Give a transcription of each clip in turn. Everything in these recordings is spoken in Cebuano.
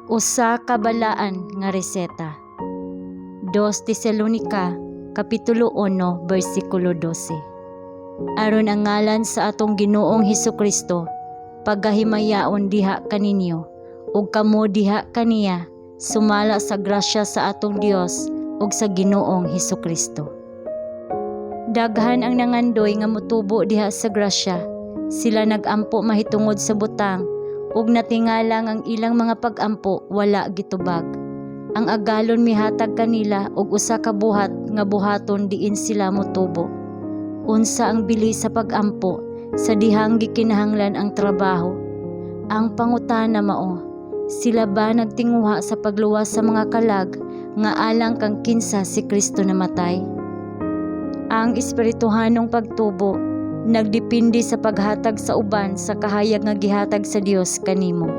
Usa ka balaan nga reseta. 2 Tesalonika, Kapitulo 1, bersikulo 12. Aron ang ngalan sa atong Ginoong Hesukristo pagahimayaon diha kaninyo ug kamo diha kaniya, sumala sa grasya sa atong Dios ug sa Ginoong Hesukristo. Daghan ang nangandoy nga motubo diha sa grasya. Sila nagampo mahitungod sa butang ug natingalang ang ilang mga pag-ampo wala gitubag. Ang agalon mihatag kanila og usa ka buhat nga buhaton diin sila motubo. Unsa ang bili sa pag-ampo sa dihang gikinahanglan ang trabaho? Ang pangutana mao, sila ba nagtinguha sa pagluwas sa mga kalag nga alang kang kinsa si Kristo namatay? Ang espirituhanong pagtubo nagdepende sa paghatag sa uban sa kahayag nga gihatag sa Dios kanimo.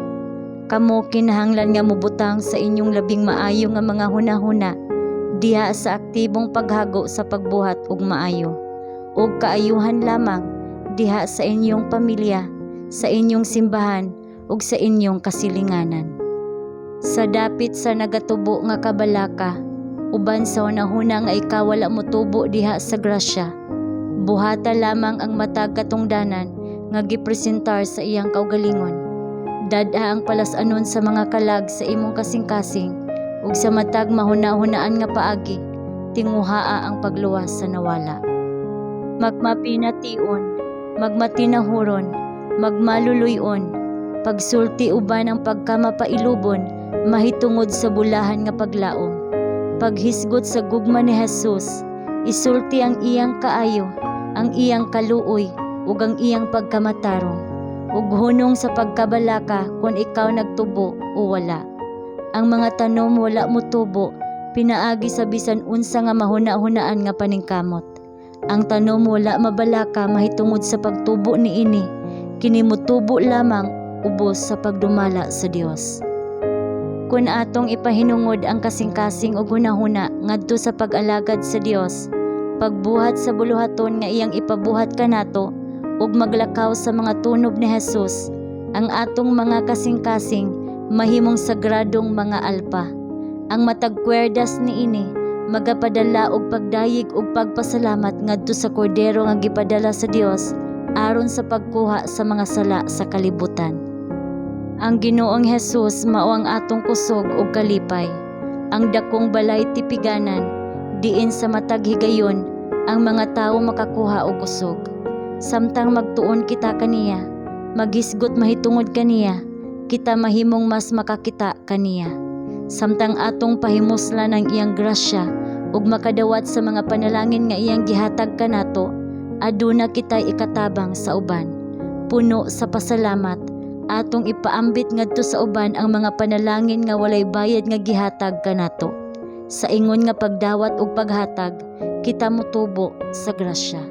Kamo kinahanglan nga mobutang sa inyong labing maayo nga mga hunahuna diha sa aktibong paghago sa pagbuhat og maayo ug kaayuhan lamang diha sa inyong pamilya, sa inyong simbahan ug sa inyong kasilinganan. Sa dapit sa nagatubo nga kabalaka, uban sa hunahuna nga ikaw wala motubo diha sa grasya, buhata lamang ang matag katungdanan nga gipresentar sa iyang kaugalingon. Dad-a ang palas-anon sa mga kalag sa imong kasing-kasing ug sa matag mahuna-hunaan nga paagi, tinguhaa ang pagluwas sa nawala. Magmapination, magmatinahuron, magmaluluy-on, pagsulti uban ang pagkamapailubon mahitungod sa bulahan nga paglaom. Paghisgot sa gugma ni Jesus, isulti ang iyang kaayo, ang iyang kaluoy ug ang iyang pagkamatarong, ug hunong sa pagkabalaka kung ikaw nagtubo o wala. Ang mga tanom wala motubo pinaagi sa bisan unsa nga mahuna-hunaan nga paningkamot. Ang tanom wala mabalaka mahitungod sa pagtubo niini, kini motubo lamang ubos sa pagdumala sa Dios. Kun atong ipahinungod ang kasing-kasing ug hunahuna ngadto sa pag-alagad sa Dios, pagbuhat sa buluhaton nga iyang ipabuhat kanato ug maglakaw sa mga tunob ni Jesus, ang atong mga kasing-kasing mahimong sagradong mga alpa. Ang matag kwerdas niini magapadala og pagdayeg ug pagpasalamat ngadto sa Kordero nga gipadala sa Dios aron sa pagkuha sa mga sala sa kalibutan. Ang Ginoong Jesus mao ang atong kusog ug kalipay. Ang dakong balay tipiganan diin sa matag higayon ang mga tawo makakuha og kusog. Samtang magtuon kita kaniya, maghisgot mahitungod kaniya, kita mahimong mas makakita kaniya. Samtang atong pahimuslan ang iyang grasya ug makadawat sa mga panalangin nga iyang gihatag kanato, aduna kitay ikatabang sa uban. Puno sa pasalamat, atong ipaambit ngadto sa uban ang mga panalangin nga walay bayad nga gihatag kanato. Sa ingon nga pagdawat ug paghatag, kita motubo sa grasya.